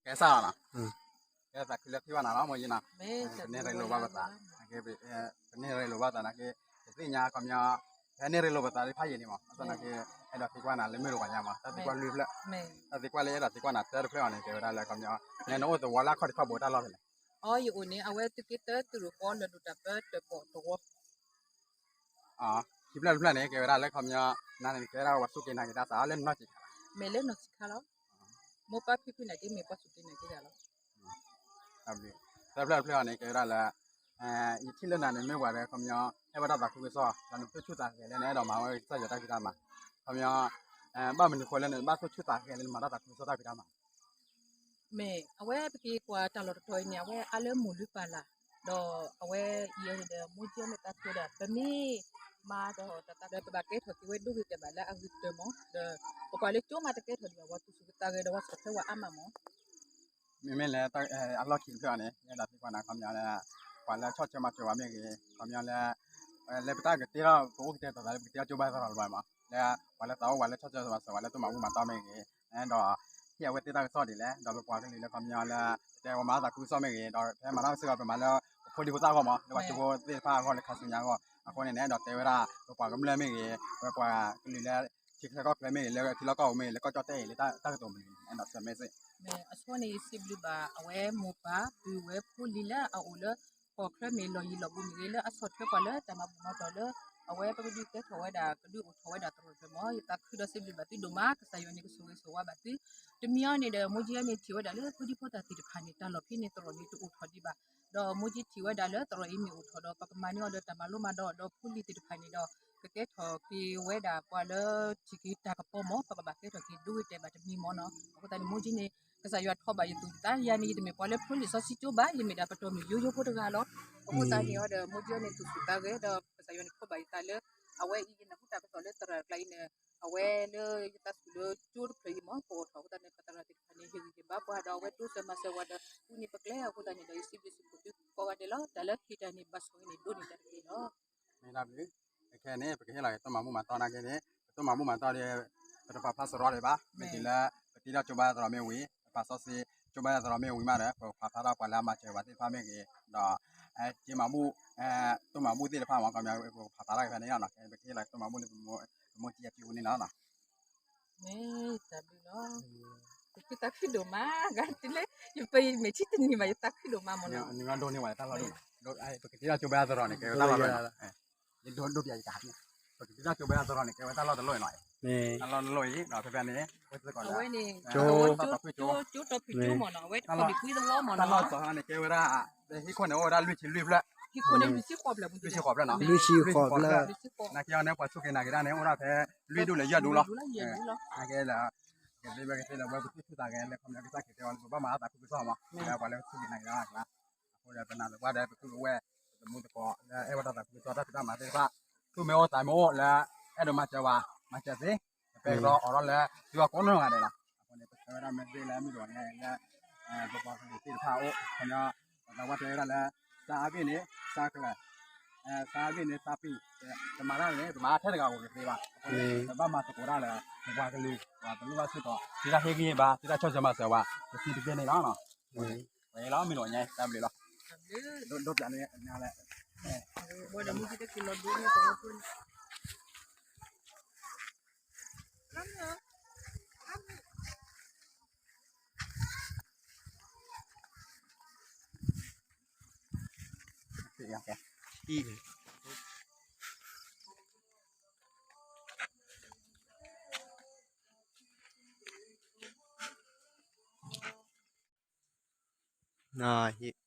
ကဲစၢ်လီၤနီၤ, ကဲသးခုလၢထံၣ်ဘၣ်နၤလီၤ မိၢ်ယံနီၤ, ပန့ၢ်ရ့လိာ်ဘၣ်ပသး, ပန့ၢ်ရ့လိာ်ဘၣ်သးနာ်က့, ပသ့ၣ်ညါခီပညီ, ဖဲန့ၢ်ရ့လိာ်ပသးသ့ၣ်တဖၣ်အံၤန့ၣ်မး, အသနာ်က့, အဲၣ်ဒိးသံကွၢ်နၤလၢမုၢ်တဂီၤညါမး, တၢ်သံကွၢ်လွံၢ်ဖျၢၣ်, တၢ်သံကွၢ်နၤတၢတဖျၢၣ်အီၤန့ၣ် ကဲဝဲဒၣ်လၢခီပညီ, နဲနအိၣ်သဝီလၢအခီၣ်ထံးခီၣ်ဘိတၢ်လီၢ်ဖဲလဲၣ်. အီယအိၣ်န့ၣ် အဝဲသုးက့တၢတုၤရူၢ်ကီၢ်လၢၢ်ဒိၣ်တၢ်ပၢတဝီ ခံဖျၢၣ်တဖျၢၣ်န့ၣ် ကဲဝဲဒၣ်လၢခီပညီ, နၤန့ၣ်ကဲဝဲဒၣ်ပှၤစူၢ်က့ၤနာ်က့ၤတၢ်သးလၢနီၢ်ဆံးခါ, မ့ၢ်လၢနီၢ်ဆံးခါလီၤ, မိၢ်ပၢ်ဖံဖုနာ်က့မ့ၢ်ပှၤစူၢ်က့ၤနာ်က့ၤတၢ်လီၤ. တဖျၢၣ်တဖျၢၣ်အီၤန့ၣ် ကဲဝဲဒၣ်လၢ, ယထံၣ်လၢနၤန့ၣ်မ့ၢ်ပှၤလၢခီပညီ, ဟဲဝဲဒၣ်သးခုကစီၣ် ဒီးနသူၣ်ဆူၣ်သးဂဲၤလၢနအဲၣ်ဒိးမၤဝဲကစၢ်ယွၤတၢ်ဖံးတၢ်မၤ, ခီပညီ, ဘၣ်မနုၤဃိလၢနဘၣ်သူၣ်ဆူၣ်သးဂဲၤလၢနမၤတၢ်သးခုကစီၣ်တၢ်ဖံးတၢ်မၤ မ့ၢ်အဝဲပက့ၤကွၢ်တၢ်လီၢ်တတီၤအံၤန့ၣ် အဝဲအါလၢမိၢ်လုၢ်ပၢ်လၢ်, ဒီးအဝဲအံၤန့ၣ်ဒီး မိၢ်ကၠီန့ၣ်တၢ်ကၢဒီး ပမ့ၢ်မၤဒီးတၢ်သးဒီး ပဘၣ်ကဲထီၣ်က့ၤဝဲဒိဂ့ၤတဲာ်ဘၣ်လၢအဂ့ၤကတၢၢ်မး, ဒီးပကွၢ်လၢကၠိမးတကဲထီၣ်ဒံးဘၣ် ပှၤသူၣ်ဆူၣ်က့ၤသးဂဲၤဒီးပှၤဆီၣ်ထွဲဝဲအါမးမး. မ့မ့ၢ်လၢအလီၢ်ခံတဖျၢၣ်အီၤန့ၣ် ယအဲၣ်ဒိးသံကွၢ်နၤခီပညီလၢ, ပှၤလၢဆီၣ်ထွဲမၤစၢၤဝဲမ့ၢ်ဂ့ၤ, ခီပညီလၢ, လၢပတၢ်ကတ့ထီၣ် ပအိၣ်ကတဲာ်တီၤသးလၢပကတ့ထီၣ်ကၠိဘါသရိာ်တဘျီမး, လၢပှၤလၢသးအိၣ်ပှၤလၢဆီၣ်ထွဲမၤစၢၤပှၤလၢတၢ်မၤဘူၣ်မၤတီၢ်မ့ၢ်ဂ့ၤ, ဒီးဟ့ၣ်အဝဲသ့ၣ်တၢ်ကစီၣ်ဒ်လဲၣ်, ဒီးပပှၤကလုာ်လၢခီပညီလၢ, တဲဝဲမၤတၢ်သးခုကစီၣ်မ့ၢ်ဂ့ၤ ဒီးဖဲမၤတၢ်စ့ၢ်ကီး ပမၤလၢပဖိဒံဖိသၣ်အဂီၢ်မး လၢပှၤကၠိဖိသ့ၣ်တဖၣ်အဂီၢ်လၢခါဆူညါအဂီၢ်, အဃိန့ၣ်န့ၣ် အဲၣ်ဒိးတဲဝဲဒၣ် ပပှၤကမျၢၢ်မ့ၢ်ဂ့ၤ, ပပှၤကလုာ်လၢ ထံချၢကီၢ်ချၢမ့ၢ်ဂ့ၤ လၢထံလီၢ်ကီၢ်ပူၤမ့ၢ်ဂ့ၤ လၢကီၢ်ကၠီၣ်တဲၣ်အံၤ လၢတၢ်ကတိၤမနုၤန့ၣ် အဲၣ်ဒိးဆၢမ့ၢ်စ့ၢ် မ့ၢ်အဆိန့ၣ် ယစံးဘျုးဘၣ် အဝဲမိၢ်ပၢ်ပုၢ်ဝဲၢ်ဖိလံၤလၢအအိၣ်လၢ ကီၢ်ချၢမ့ၢ်လီၢ်ယံၤလီၢ်ဘူးမ့ၢ်ဂ့ၤ လၢအဆီၣ်ထွဲပှၤလၢတၢ်မၤဘူၣ်မၤတီၢ်လၢ အဝဲပကဒုးကဲထီၣ်ဝဲဒၣ် ကဒုးအိၣ်ထီၣ်ဝဲဒၣ်သရိာ်တဖျၢၣ်မး ယသးခုဒီးစံးဘျုးဘၣ်သုဒိၣ်မး ကစၢ်ယွၤန့ၣ်ကဆိၣ်ဂ့ၤဆိၣ်ဝါဘၣ်သု တမံၤအံၤန့ၣ်ဒီး မိၢ်ကၠီန့ၣ်ထံၣ်ဝဲဒၣ်လၢဖိဒံဖိသၣ်သ့ၣ်တဖၣ်န့ၣ် တၢ်လီၢ်ဖဲန့ၣ်သရိာ်န့ၣ်တအိၣ်ထီၣ်ဒံးဘၣ် ဒီးမိၢ်ကၠီထံၣ်ဝဲဒၣ်လၢသရိာ်အံၤမ့ၢ်အိၣ်ထီၣ်ဒီး ပကမၤန့ၢ်အီၤဒီးတၢ်မၤလိမၤဒိးဒီးဖိလံၤသ့ၣ်တဖၣ်န့ၣ်ဒီး ကကဲထီၣ်က့ၤဝဲဒၣ်ပှၤလၢထံၣ်က့ၤတၢ်ကပီၤမး ပကဘၣ်ကဲထီၣ်က့ၤဒိဂ့ၤတဲာ်ဘၣ်တမံၤမးနီၤ အဃိသတးန့ၣ် မိၢ်ကၠီန့ၣ် ကစၢ်ယွၤထိးဘၣ်ယသူၣ်ယသး ယၤန့ၣ် ယတမ့ၢ်ပှၤလၢဖျိလံာ်စီဆှံကၠိဘၣ် ယမ့ၢ်ဒၣ်ပတီၢ်မုၢ်ယိယိဖိတဂၤလီၤ အဃိသတးန့ၣ်အီၤဒီး မိၢ်ကၠီန့ၣ်သူၣ်ဆူၣ်သးဂဲၤဒီး ကစၢ်ယွၤန့ၣ်ထိးဘၣ်ယသးလၢ အဝဲအံၤယနၢ်ဟူတၢ်ကစီၣ်လၢသရၣ်တကျါအံၤ အဝဲလၢယသးဆူၣ်လၢကၠိတဖျၢၣ်အံၤမး ပအိၣ်ထီၣ်အဃိသတးန့ၣ် ပသရၣ်သ့ၣ်တဖၣ်န့ၣ် ဟ့ၣ်ဂံၢ်ဟ့ၣ်ဘါပှၤဒီးအဝဲတိစၢၤမၤစၢၤဝဲဒီး ဃုန့ၢ်ပကျဲအဃိသတးန့ၣ်ဒီး ယစံးဘျုးစံးဖှိၣ်သုကိးဂၤဒဲးလီၤ တၢ်လၢခံတၢ်န့ၣ် ဘၣ်ဆိၣ်ဂ့ၤန့ၣ် ဒိၣ်န့ၢ်တၢ်တက့ၢ်လီၤ မ့ၢ်ဒၣ်ဘျုး, ခဲန့ၣ် ပကဟ့ၣ်လီၤက့ၤတၢ်မၤဘူၣ်မၤတီၢ်နာ်က့န့ၣ် ပတၢ်မၤဘူၣ်မၤတီၢ်ဒီး ပတပာ်ဖျါစရီတဘၣ် မ့ၢ်တုၤလၢ ပတ့ထီၣ်ကၠိဘါသရိာ်မ့ၢ်ဝံၤ ပပာ်စီဆှံ ကၠိဘါသရိာ်မ့ၢ်ဝံၤမးဒီး ပကဖးဖျါထီၣ်ပှၤလၢအမၤစၢၤပှၤသ့ၣ်တဖၣ်မ့ၢ်ဂ့ၤ ဒီး က့မၤဘူၣ် တၢ်မၤဘူၣ်သ့ၣ်တဖၣ်မ့ၢ် ခီပညီ ပကဖးဖျါထီၣ်က့ၤဖဲန့ၣ်လီၤ ပကဟ့ၣ်လီၤက့ၤတၢ်မၤဘူၣ်လၢ ပမိၢ်ကၠီအစုပူၤန့ၣ်လီၤ မ့ၢ်တၢ်ဘျုးလီၤ, ပသးခုဒိၣ်မး ဂၤတုၤလၢ ယပမ့ၢ်ထံၣ်တနံၤဘၣ် ယသးခုဒိၣ်မးမ့ၢ်နီၤ, နဒိးန့ၢ်ဝဲတၢ်လီၢ်ဒိၣ်မး, ပကတ့ထီၣ်ကၠိဘါသရိာ်န့ၣ် ကဲဝဲတၢ်လီၢ်ဒိၣ်လီၤ, ဒိၣ်ဒိၣ်ပျးယကဟးန့ၣ်, ပကတ့ထီၣ်ကၠိဘါသရိာ်န့ၣ် ကဲဝဲတၢ်လီၢ်တလီၢ်အံၤလီၤ, တၢ်လီၢ်တလီၢ်အံၤ ဒီးဖဲဖဲန့ၣ် ဝဲသ့ၣ်ကီး အဝဲန့ၣ် ကၠိတီၢ်ဖုၣ်ကၠိမ့ၢ်နီၤ အဝဲတၢ်လီၢ်ဒံးကွံသဝီမ့ၢ်နီၤ, တၢ်လီၢ်တတီၤန့ၣ် ကဲဝဲဒၣ် ဟံၣ်ခိၣ်န့ၣ် အိၣ်ဝဲဒၣ်လွံၢ်ဆံလွံၢ်ဖျၢၣ်, လွံၢ်ဆံဃိးဖျၢၣ်နီၤ, လွံၢ်ဆံဃိးဖျၢၣ်, နာ်က့အီၤန့ၣ် ပှၤစူၢ်က့ၤနာ်က့ၤတၢ်န့ၣ် အိၣ်ဒၣ်ဖဲ လွံၢ်ဒူၣ်လၢယဲၢ်ဒူၣ်လီၤ, နာ်က့လၢ ကသ့ဝဲကသ့လၢဝဲပသူၣ်ဆူၣ်သးဂဲၤလၢခီပညီကစၢ်ခရံာ်တဲအီၤလၢပဘၣ်မၤတၢ်သးခုကစီၣ်မး, လၢပှၤလၢပစူၢ်က့ၤနာ်က့ၤတၢ်လၢ်ကျါ, အဃိဒီးပနာ်သပှၢ်ဒီးပသူၣ်ပဝဲၢ် ပသမူသကိးလၢအဲၣ်ဝဲတၢ်သးခုကစီၣ်တၢ်ဖံးတၢ်မၤသ့ၣ်တဖၣ်, သူၣ်မ့ၢ်အိၣ်သးမ့ၢ်အိၣ်လၢ အဲၣ်ဒိးမၤစၢၤဝဲ, မၤစၢၤသ့, ပဲကရီအီၤထီၣ်လၢ သုဝဲကိးနီၢ်ဂၤဒဲးလီၤ, အဃိန့ၣ် ပဆၢဝဲဒၣ်မဲာ်သ့လၢမုၢ်တဂီၤညါအံၤလၢ ပပှၤကလုာ်သ့ၣ်တဖၣ်အအိၣ် ခီပညီ ပသးဝဲတဲဝဲဒၣ်လၢ စါအဘ့ၣ်န့ၣ် စါကျၢၤ စါအဘ့ၣ်န့ၣ် စါပံၤ, တမၤတၢ်န့ၣ် တမၤထဲတဂၤဧိၤကသ့ဘၣ်, အဃိန့ၣ် ပဘၣ်မၤသကိးတၢ်လၢ ပပှၤကလုာ် ပှၤပလိၣ်ဘၣ်စ့ၢ်ကီး သုတၢ်ဟ့ၣ်ဂံၢ်ဟ့ၣ်ဘါ သုတၢ်ဆီၣ်ထွဲမၤစၢၤဝဲ ပသံတဘ့ၣ်န့ၣ်လီၤ, ဝဲလီၤ မုၢ်တဂီၤညါအံၤ တၢ်ဘျုးလီၤ, ဒိၣ်ဒိၣ်ပျးန့ၣ် နဟ့ၣ်